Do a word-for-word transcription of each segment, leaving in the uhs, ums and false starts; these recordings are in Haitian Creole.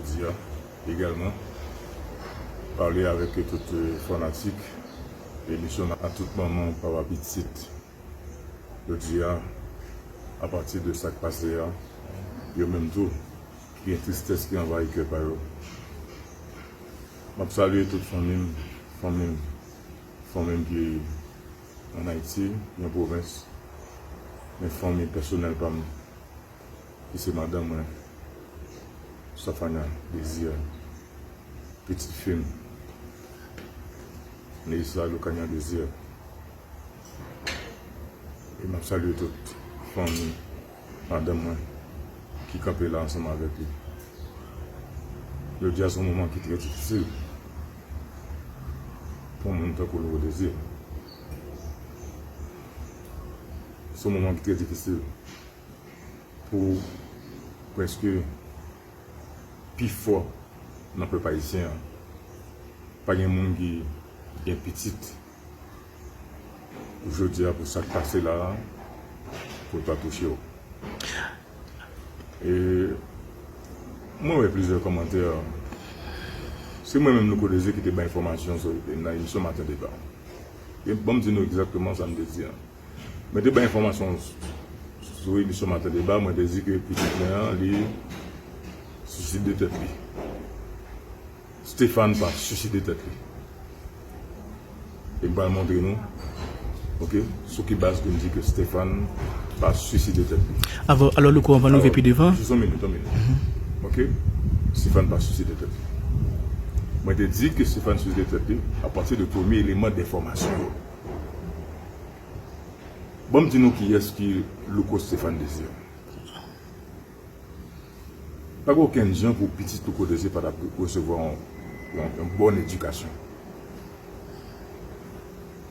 Jodi a, egalman, pale avèk tout, euh, fanatik emisyon nan, tout manman, papa, pitit. Jodi a, apati de sa k pase a, yo menm tou, ki gen tristès ki anvayi kè pa yo. M ap salye tout fanmi m, fanmi m, fanmi m ki ann Ayiti, nan pwovens, men fanmi pèsonèl pa m, ki se madanm mwen, Safanya Désir, pitit fi m, Neissa Lucania Désir. E m ap salye tout fanmi madanm mwen ki kanpe la ansanm avèk li. Jodi a se yon moman ki trè difisil pou yon moun tankou Louko Désir. Se yon moman ki trè difisil pou prèske pifò nan pèp ayisyen an. Pa gen moun ki gen pitit pou jodi a, pou sa k pase la a, pou l pa touche w. E mwen wè plizyè kòmantè. Se mwen menm, Louko Désir, ki te bay enfòmasyon sou, nan emisyon Maten Deba. E ban m di nou egzakteman sa m te di an. Mwen te bay enfòmasyon sou emisyon Maten Deba, mwen te di ke pitit mwen an, li siside tèt li. Stéphane pa siside tèt li. E m pral montre nou, oke, sou ki baz ke m di ke Stéphane pa siside tèt li. Alò, alò, Louko, anvan nou rive pi devan. Jis yon minit, yon minit. Oke? Stéphane pa siside tèt li. Mwen te di ke Stéphane siside tèt li apati de premye eleman de enfòmasyon yo. Ban m di nou kiyès ki Louko Stéphane Désir. Pa gen okenn jan pou pitit Louko Désir pa t ap resevwa yon, yon, yon bòn edikasyon.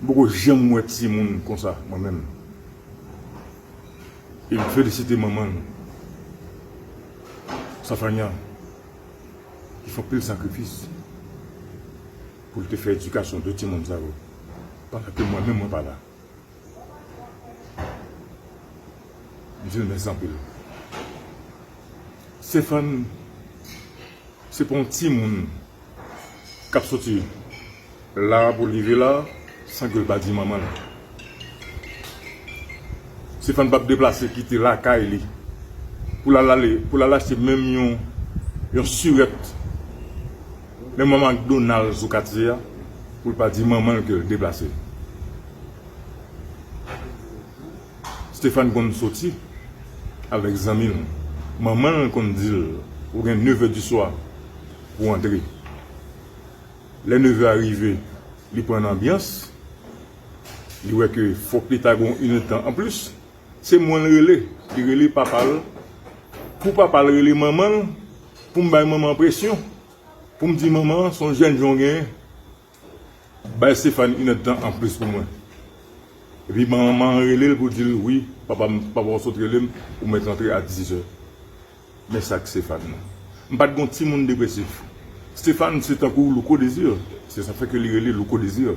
M poko janm wè timoun konsa, mwen menm. E m felisite manman l, Safanya, ki fè anpil sakrifis pou l te fè edikasyon de timoun sa yo. Pandan ke mwen menm, mwen pa la. M di l mèsi anpil. Stéphane, se pa yon timoun k ap soti la pou l rive la san ke l pa di manman l. Stéphane p ap deplase kite lakay li pou l al ale, pou l al achte menm yon, yon sirèt, menm yon McDonald's sou katye a, pou l pa di manman l ke l deplase. Stéphane konn soti avèk zanmi l. Manman l konn di l, ou gen nèf è di swa pou w antre. Lè nèf è a rive, li pran nan anbyans, li wè ke fòk li ta gen yon inèdtan anplis. Se mwen l rele, li rele papa l, pou papa l rele manman l, pou m bay manman an presyon, pou m di manman an, se yon jènjan w genyen, bay Stéphane inèdtan anplis pou mwen. Epi manman an rele l pou di l, wi, papa m, papa w sot rele m, ou mèt rantre a diz è. Men sa k Stéphane nan. M pa t gon timoun depresif. Stéphane se tankou Louko Désir. Se sa fè ke li rele Louko Désir.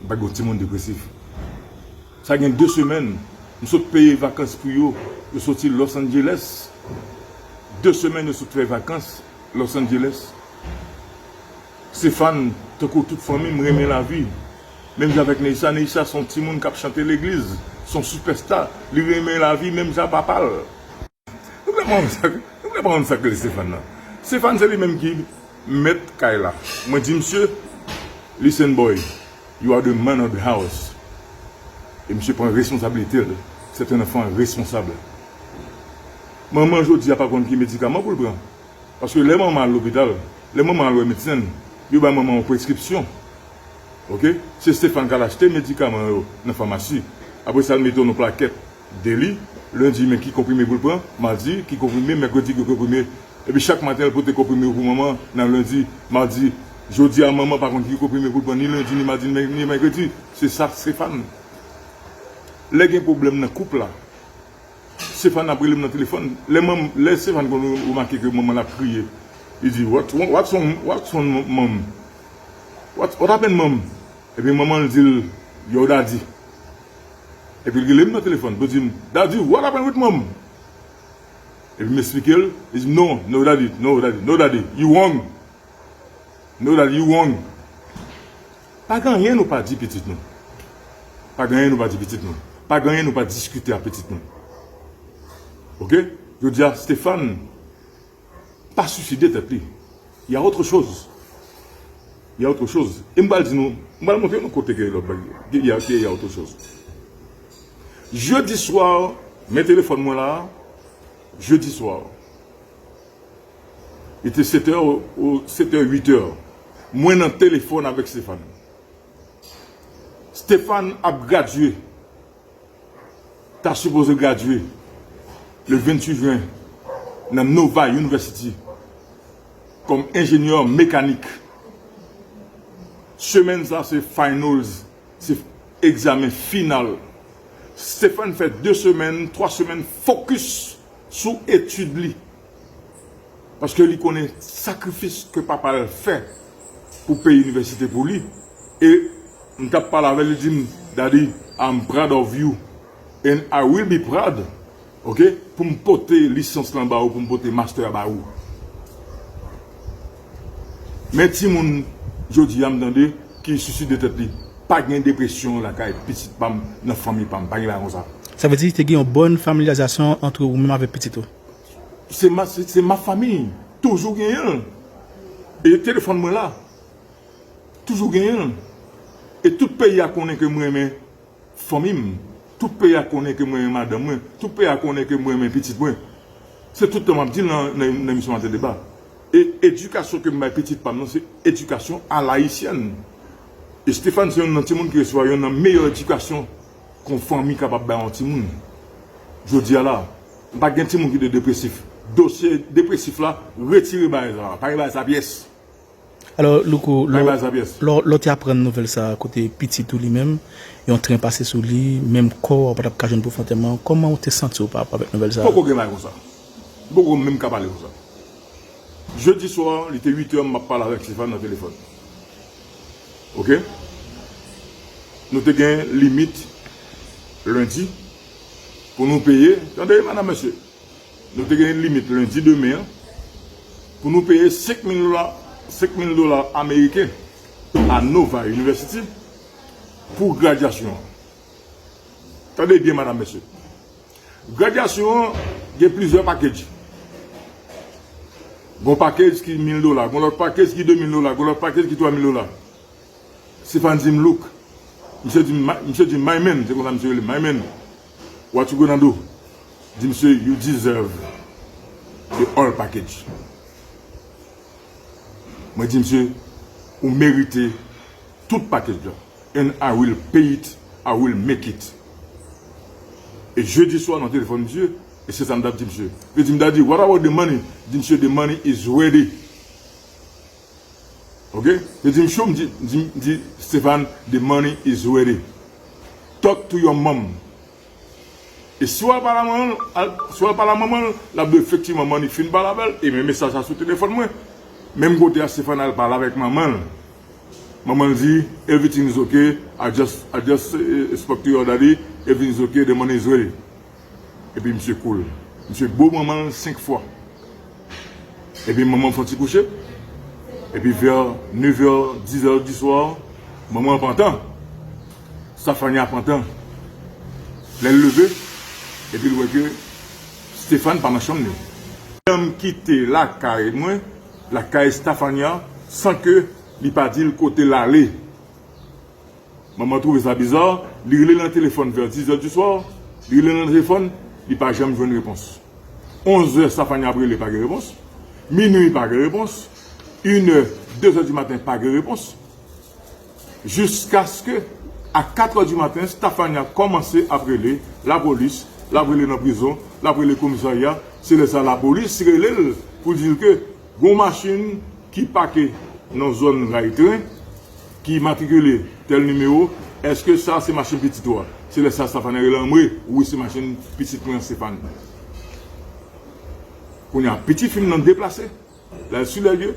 M pa t gon timoun depresif. Sa gen de semèn, m sot peye vakans pou yo. Yo soti Los Angeles. De semèn yo sot fè vakans Los Angeles. Stéphane, tankou tout fanmi m, renmen lavi. Menm jan avèk Neissa, Neissa se yon timoun k ap chante legliz, se yon sipèsta, li renmen lavi menm jan papa l. Nou vle pa konn sa, nou vle pa konn sa k rele Stéphane nan. Stéphane se li menm ki mèt kay la. Mwen di misye, listen boy, you are the man of the house. E misye pran responsablite l. C'est un enfant responsable. Manman jodi a pa konn ki medikaman pou l pran. Paske lè manman al lopital, lè manman al wè medsen, yo bay manman yon preskripsyon. Oke? Se Stéphane k al achte medikaman yo nan famasi. Apre sa, l mete yo nan plakèt de li. Lendi, men ki konprime pou l pran. Madi, ki konprime. Mèkredi, ki konprime. Epi chak maten, l pote konprime yo pou manman nan lendi, madi. Jodi a, manman pa konn ki konprime pou l pran ni lendi, ni madi, ni mè-, ni mèkredi. Se sa, Stéphane. Lè gen pwoblèm nan koup la, Stéphane ap rele m nan telefòn. Lè manm, lè Stéphane konn remake ke manman l ap kriye, li di, "What, what's wrong, what's wrong, mom? What, what happened, mom?" Epi manman l di l, "Yo, daddy." Epi l rele m nan telefòn pou di m, "Daddy, what happened with mom?" Epi m eksplike l, li di m, "No, no daddy, no daddy, no daddy, you wrong. No daddy, you wrong." Pa gen anyen nou pa di pitit nou. Pa gen anyen nou pa di pitit nou. Pa gen anyen nou pa diskite ak pitit nou. Oke? Jodi a, Stéphane pa swiside tèt li. Il y a autre chose. Il y a autre chose. E m pral di nou, m pral montre nou kote ke lòt bagay, il y a, il y a autre chose. Jedi swa, men telefòn mwen la, jedi swa. Li te sèt è ou, ou sèt è, uit è. Mwen nan telefòn avèk Stéphane. Stéphane ap gradye. Ta sipoze gradye le venntuit jen nan Nova University kòm enjenyè mekanik. Semèn sa se finals, se egzamen final. Stéphane fè de semèn, twa semèn fokis sou etid li. Paske li konnen sakrifis ke papa l fè pou peye inivèsite pou li. E m t ap pale avè l, li di m, "Daddy, I'm proud of you. And I will be proud, oke, pou m pote lisans lan ba ou, pou m pote master a ba ou." Men timoun, jodi a, m tande, ki swiside tèt li. Pa gen depresyon lakay pitit pa m, nan fanmi pa m. Pa gen bagay konsa. Sa vle di, te gen yon bòn familyazasyon ant ou menm avèk pitit ou? Se ma, se, se ma famille. Toujou genyen l. E telefòn mwen la. Toujou genyen l. E tout peyi a konnen ke m renmen fanmi m. Tout peyi a konnen ke m renmen madanm mwen. Tout peyi a konnen ke m renmen pitit mwen. Se tout tan m ap di l nan, nan, nan emisyon Maten Deba. E edikasyon ke m bay pitit pa m nan, se edikasyon alayisyèn. E Stéphane se youn nan timoun ki resevwa youn nan meyè edikasyon ke yon fanmi kapab bay yon timoun. Jodi a la, m pa gen timoun ki te depresif. Dosye depresif la, retire bagay sa. Pa gen bagay sa pyès. Alò, Louko, lè, lè w te aprann nouvèl sa a kote pitit ou li menm, yon tren pase sou li, menm kò a w pa t ap ka jwenn pou fè antèman, kòman w te santi w pa rapò avèk nouvèl sa a? Poko gen bagay konsa. Poko menm ka pale konsa. Jedi swa, li te uit è, m ap pale avèk Stéphane nan telefòn. Oke? Nou te gen limit lendi pou nou peye. Tande, madanm, mesye. Nou te gen limit lendi demen an pou nou peye senk mil dola, senk mil dola ameriken a Nova University pou gradyasyon an. Tande byen, madanm, mesye. Gradyasyon an gen plizyè package. Gon package ki mil dola, gon lòt package ki de mil dola, gon lòt package ki twa mil dola. Stéphane di m, "Look." Misye di m, ma-, misye di m, "My man," se konsa misye rele m, "My man, what you gonna do?" Di misye, "You deserve the all package." Mwen di misye, "Ou merite tout package la. And I will pay it, I will make it." E jedi swa, nan telefòn misye, e se sa m t ap di misye. Li di m, "Daddy, what about the money?" Di misye, "The money is ready." Oke? Li di m, "Sure," m di, di, di Stéphane, "The money is ready. Talk to your mom." E si w al pale a manman l, al, si w al pale a manman l, l ap di w efektivman manman li fin pale avè l, e men mesaj sa sou telefòn mwen. Menm kote a, Stéphane al pale avèk manman l. Manman l di, "Everything is okay. I just, I just, eh, spoke to your daddy. Everything is okay. The money is ready." Epi misye cool. Misye bo manman l senk fwa. Epi manman fè yon ti kouche. Epi vè nèf è, dis è di swa, manman an pantan. Stafania pantan. Lè l leve, epi l wè ke Stéphane pa nan chanm li. Madanm kite lakay mwen, lakay Stafania, san ke li pa di l kote l ale. Manman twouve sa biza, li rele l nan telefòn vè dis è di swa, li rele l nan telefòn, li pa janm jwenn repons. Onz è, Stafania ap rele, pa gen repons. Minui, pa gen repons. Inè, de zè di maten, pa gen repons. Jiskaske, a kat è di maten, Stafania kòmanse ap rele lapolis, l ap rele nan prizon, l ap rele komisarya. Se lè sa lapolis rele l pou di l ke gon machin ki pake nan zòn ray tren, ki matrikile tèl nimewo, èske sa se machin pitit ou a? Se lè sa Stafania rele anmwe, wi, se machin pitit mwen an, Stéphane. Kounye a, piti fi m nan deplase, l al sou lè lye,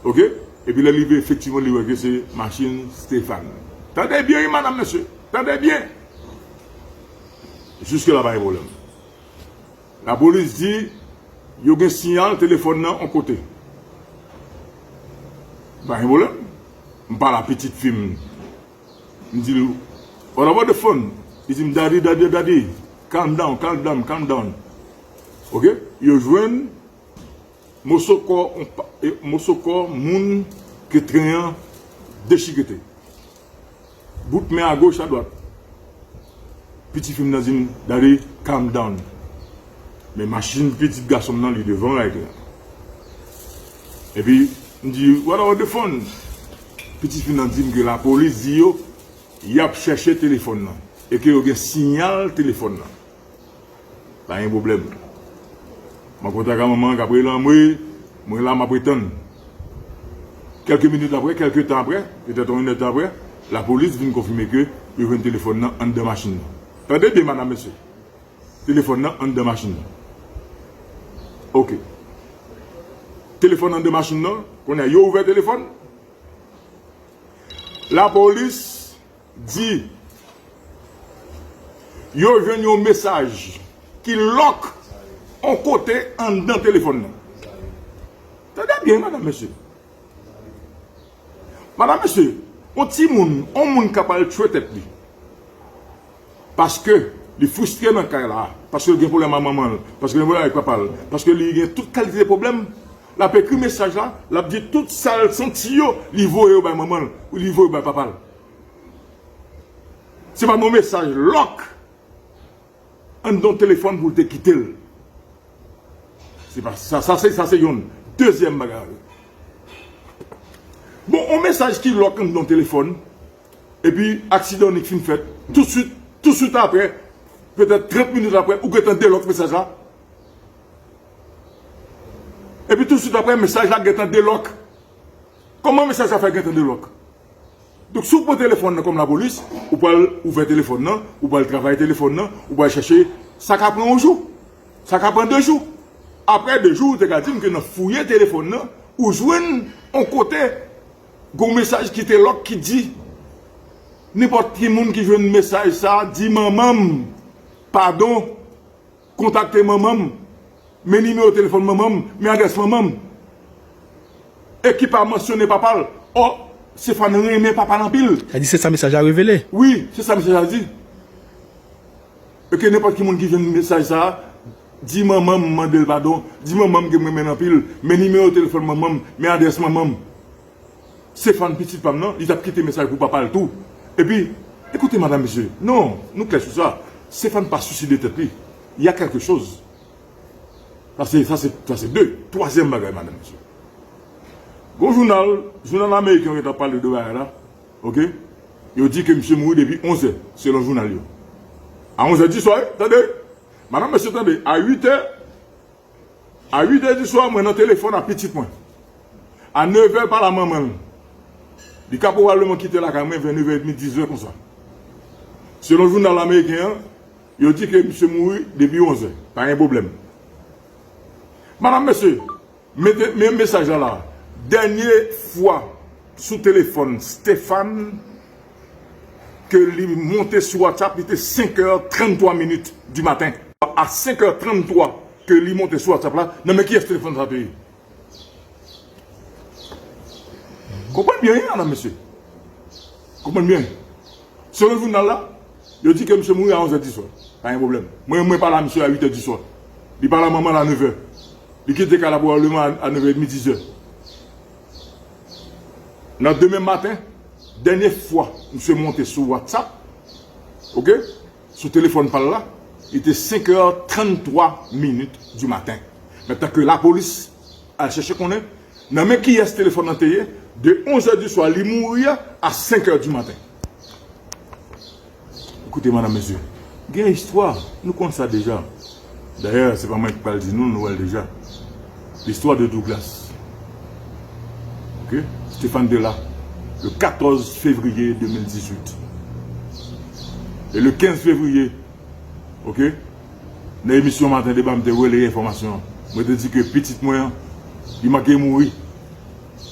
oke? Epi lè l rive, efektivman, li wè ke se machin Stéphane. Tande byen, wi, madanm, mesye, tande byen! Jiske la, pa gen pwoblèm. Lapolis di, Yo gen siyal telefòn nan yon kote. Pa gen pwoblèm. M pale a pitit fi m. M di l, "What about the phone?" Li di m, "Daddy, daddy, daddy, calm down, calm down, calm down." Ok? Yo jwenn moso kò, on pa- e, moso kò moun ke tren an dechikete. Bout men agoch, adwat. Pitit fi m nan di m, "Daddy, calm down." Men machin pitit gason m nan, li devan règ la. Epi, m di, "What about the phone?" Pitit fi m nan di m ke lapolis di yo, y ap chèche telefòn nan. E ke yo gen siyal telefòn nan. Pa gen pwoblèm. Mwen kontak ak manman an k ap rele anmwe, mwen la, m ap ret tann. Kèlke minit apre, kèlke tan apre, petèt yon enèdtan apre, lapolis vin konfime ke yo jwenn telefòn nan anndan machin nan. Tande byen, madam, mesye. Telefòn nan anndan machin nan. Ok. Telefòn anndan machin nan, kounye a, yo ouvè telefòn. Lapolis di yo jwenn yon mesaj ki lòk yon kote anndan telefòn nan. Tande byen, madam, mesye. Madam, mesye, yon timoun, yon moun k ap al tchwe tèt li. Paske li fristre nan kay la, paske l gen pwoblèm ak manman l, paske l gen pwoblèm ak papa l, paske li gen tout kalite de pwoblèm, l ap ekri mesaj la, l ap di tout sa l santi yo, li voye yo bay manman l, ou li voye yo bay papa l. Se pa yon mesaj lòk anndan yon telefòn pou l te kite l. Se pa sa, sa se, sa se yonn. Dezyèm bagay. Bon, yon mesaj ki lòk anndan yon telefòn, epi aksidan nik fin fèt, toutswit, toutswit apre, petèt trant minit apre, ou gentan delòk mesaj la. Epi toutswit apre, mesaj la gentan delòk. Kòman mesaj sa fè gentan delòk? Donk, si w pran telefòn nan kòm lapolis, ou pral ouvè telefòn nan, ou pral travay telefòn nan, ou pral chèche, sa ka pran yon jou. Sa ka pran de jou. Apre de jou, ou te ka di m ke nan fouye telefòn nan, ou jwenn yon kote, gon mesaj ki te lòk ki di, nenpòt ki moun ki jwenn mesaj sa, di manman m padon. Kontakte manman m, men nimewo telefòn manman m, men adrès manman m. E ki pa mansyone papa l. Ò, Stéphane renmen papa l anpil. Sa di se sa mesaj la revele. Wi, se sa mesaj la di. E ke nenpòt ki moun ki jwenn mesaj sa, di manman m mande l padon, di manman m ke m renmen l anpil, men nimewo telefòn manman m, men adrès manman m. Stéphane, pitit pa m nan, li t ap kite mesaj pou papa l tou. Epi, ekoute, madam, mesye, non, nou klè sou sa. Stéphane pa swiside tèt li. Il y a quelque chose. Sa se, sa se, sa se de. Twazyèm bagay, madam, mesye. Gon jounal, jounal ameriken yo t ap pale de bagay la, ok? Yo di ke misye mouri depi onz è, selon jounal yo. A onz è di swa, wi, tande. Madam, mesye, tande. A uit è, A uit è di swa, mwen nan telefòn ak pitit mwen. A nèv è, pale a manman l. Li ka pwobableman kite lakay mwen vè nèv è edmi, diz è konsa. Selon jounal ameriken an, yo di ke misye mouri depi onz è. Pa gen pwoblèm. Madam, mesye, mete, men mesaj la la. Dènye fwa sou telefòn Stéphane ke li monte sou WhatsApp, li te senk è tranntwa minit di maten. A senk è tranntwa ke li monte sou WhatsApp la, nan men kiyès telefòn sa te ye? Konprann byen, wi, madam, mesye. Konprann byen. Selon jounal la, yo di ke misye mouri a onz è di swa. Pa gen pwoblèm. Mwen, mwen pale a misye a uit è di swa. Li pale a manman l a nèv è. Li kite kay la pwobableman a, a nèv è edmi, diz è. Nan demen maten, dènye fwa misye monte sou WhatsApp, ok, sou telefòn pa l la, li te senk è tranntwa minit di maten. Mentan ke lapolis al chèche konnen nan men kiyès telefòn nan te ye, de onz è di swa li mouri a, a senk è di maten. Ekoute, madam, mesye, gen istwa, nou konn sa deja. Dayè, se pa mwen ki pral di nou, nou wè l deja. L'histoire de Douglas. Ok? Stéphane te la, le quatorze février deux mille dix-huit. E le quinze février, ok, nan emisyon Maten Deba, m te releye enfòmasyon an. Mwen te di ke pitit mwen an, li manke mouri.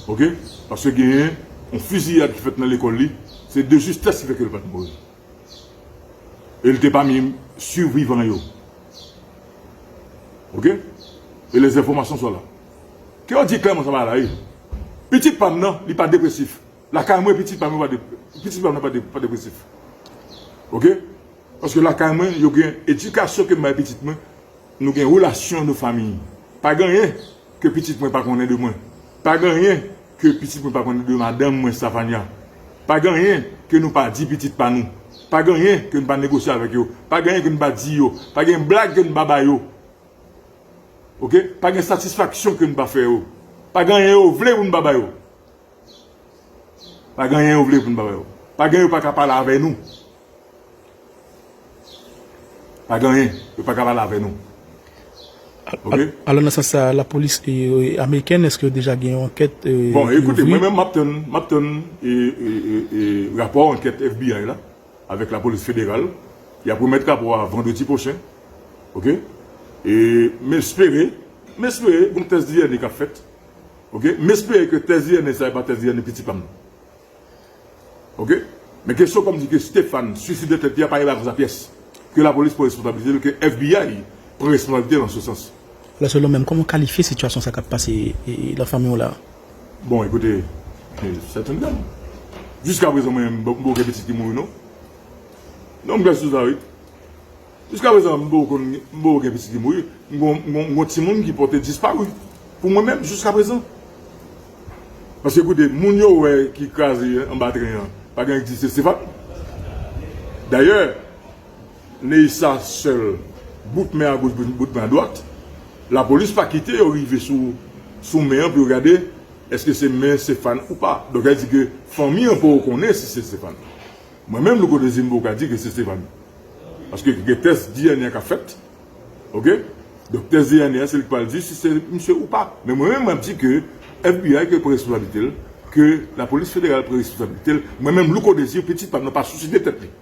Ok? Paske genyen yon fiziyad ki fèt nan lekòl li, se de justès ki fè ke l pa t mouri. E l te pami sivivan yo. Ok? E lèzenfòmasyon swa la. Ke yo di klèman sa bagay la, wi. Pitit pa m nan, li pa depresif. Lakay mwen, pitit pa m yo pa de, pitit pa m nan pa de, pa depresif. Oke? Paske lakay mwen, yo gen edikasyon ke m bay pitit mwen, nou gen relasyon de famiy. Pa gen anyen ke pitit mwen pa konnen de mwen. Pa gen anyen ke pitit mwen pa konnen de madanm mwen, Stafania. Pa gen anyen ke nou pa di pitit pa nou. Pa gen anyen ke nou pa negosye avèk yo. Pa gen anyen ke nou pa di yo. Pa gen blag ke nou pa ba yo. Oke? Pa gen satisfaksyon ke nou pa fè yo. Pa gen anyen yo vle pou nou pa ba yo. Pa gen anyen yo vle pou nou pa ba yo. Pa gen yo pa ka pale avè nou. Pa gen anyen yo pa ka pale avè nou. Oke? Alò, nan sans sa, lapolis e, e, amerikèn, èske yo deja gen yon ankèt e, Bon, ki ekoute, ouvri? Mwen menm, m ap tann, m ap tann e, e, e, e, rapò ankèt F B I la, avèk lapolis federal. Y ap remèt rapò a vandredi pwochen. Oke? E m espere, m espere, gon tès D N A k ap fèt. Oke? M espere ke tès D N A sa e pa tès D N A pitit pa m nan. Oke? Men kesyon kòm di ke Stéphane swiside tèt li a pa gen bagay konsa pyès. Ke lapolis pran responsablite l, ke F B I pran responsablite l an se sans. Alò, selon w menm, kòman w kalifye sitiyasyon sa k ap pase e, e, nan fanmi w la? Bon, ekoute, e, sètèn dam. Jiska prezan, mwen, m poko gen pitit ki mouri, non. Non, m gen sou sa, wi. Jiska prezan, m poko konn, m poko gen pitit ki mouri. M gon, m gon, m gon timoun ki pòte dispari. Pou mwen menm, jiska prezan. Paske, ekoute, moun yo wè ki kraze anba tren an, pa gen egziste, se Stéphane. Dayè, Neissa sèl, bout men a goch, bout, bout men a dwat. Lapolis pa kite yo rive sou, sou men an pou yo gade èske se men Stéphane ou pa. Donk, sa vle di ke fanmi an poko konnen si se Stéphane. Mwen menm, Louko Désir, m poko ka di ke se Stéphane. Paske gen tès D N A k ap fèt. Oke? Donk, tès D N A a, se li k pral di si se misye ou pa. Men mwen menm, m ap di ke F B I ke pran responsablite l, ke lapolis federal pran responsablite l. Mwen menm, Louko Désir, pitit pa m nan pa swiside tèt li.